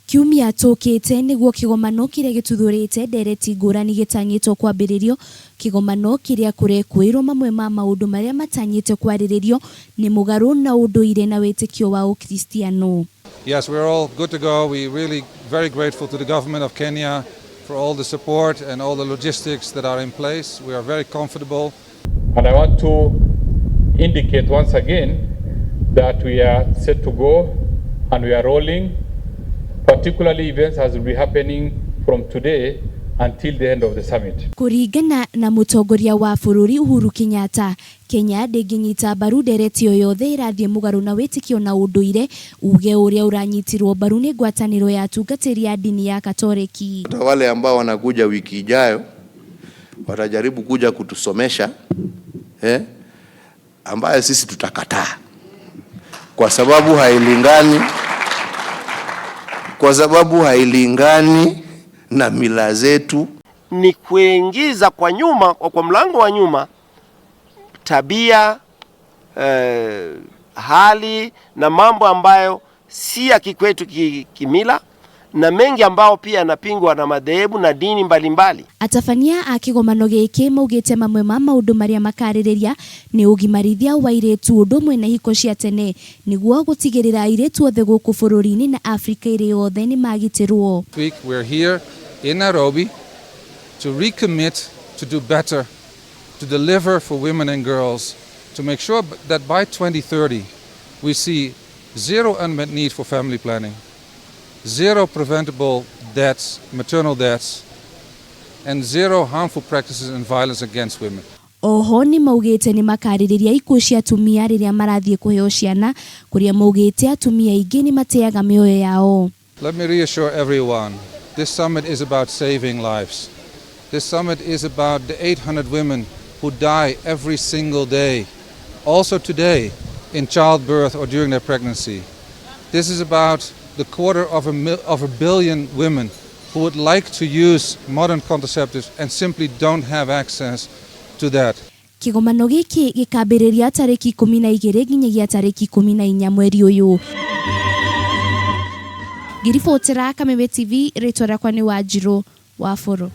Kiumia tũkĩte nĩguo kĩgomano kĩrĩa gĩtuthũrĩte ndereti ngũrani gĩtanyĩtwo kwambĩrĩrio. Kĩgomano kĩrĩa kũrekũĩrwo mamwe ma maũndũ marĩa matanyĩte kwarĩrĩrio nĩ mũgarũ na ũndũire na wĩtĩkio wa Ũkristiano. Yes, we're all good to go. We're really very grateful to the government of Kenya for all the support and all the logistics that are in place. We are very comfortable. And I want to indicate once again that we are set to go and we are rolling, particularly events as will be happening from today until the end of the summit. Kũringana na mũtongoria wa bũrũri Uhuru Kenyatta, Kenya ndĩngĩnyita mbaru ndereti o yothe ĩrathiĩ mũgarũ na wĩtĩkio na ũndũire, uge ũrĩa ũranyitirwo mbaru nĩ ngwatanĩro ya atungatĩri a ndini ya Katoliki. Hata wale ambao wanakuja wiki ijayo watajaribu kuja kutusomesha ambayo sisi tutakataa kwa sababu hailingani na mila zetu. Ni kuingiza kwa nyuma, kwa mlango wa nyuma tabia hali na mambo ambayo si ya kikwetu kimila na mengi ambao pia yanapingwa na madhehebu na dini mbalimbali. Atabania a kĩgomano gĩkĩ maugĩte mamwe ma maũndũ marĩa makarĩrĩria nĩ ũgimarithia wa airĩtu ũndũ ũmwe na ihiko cia tene nĩguo gũtigĩrĩra airĩtu othe gũkũ bũrũri-inĩ na Afrika ĩrĩ yothe nĩ magitĩrwo. Week we're here in Nairobi to recommit to do better, to deliver for women and girls, to make sure that by 2030 we see zero unmet need for family planning, zero preventable deaths, maternal deaths, and zero harmful practices and violence against women. Oho nĩ maugĩte nĩ makarĩrĩria ikuũ cia atumia rĩrĩa marathiĩ kũheo ciana kũrĩa maugĩte atumia aingĩ nĩ mateaga mĩoyo yao. Let me reassure everyone, this summit is about saving lives. This summit is about the 800 women who die every single day, also today, in childbirth or during their pregnancy. This is about the quarter of a billion women who would like to use modern contraceptives and simply don't have access to that. Kĩgomano gĩkĩ gĩkambĩrĩria tarĩki 12 nginyagia tarĩki 14 mweri ũyũ. Ngĩribotera Kameme TV, rĩtwa rĩakwa nĩ Wanjirũ wa Bũrũ.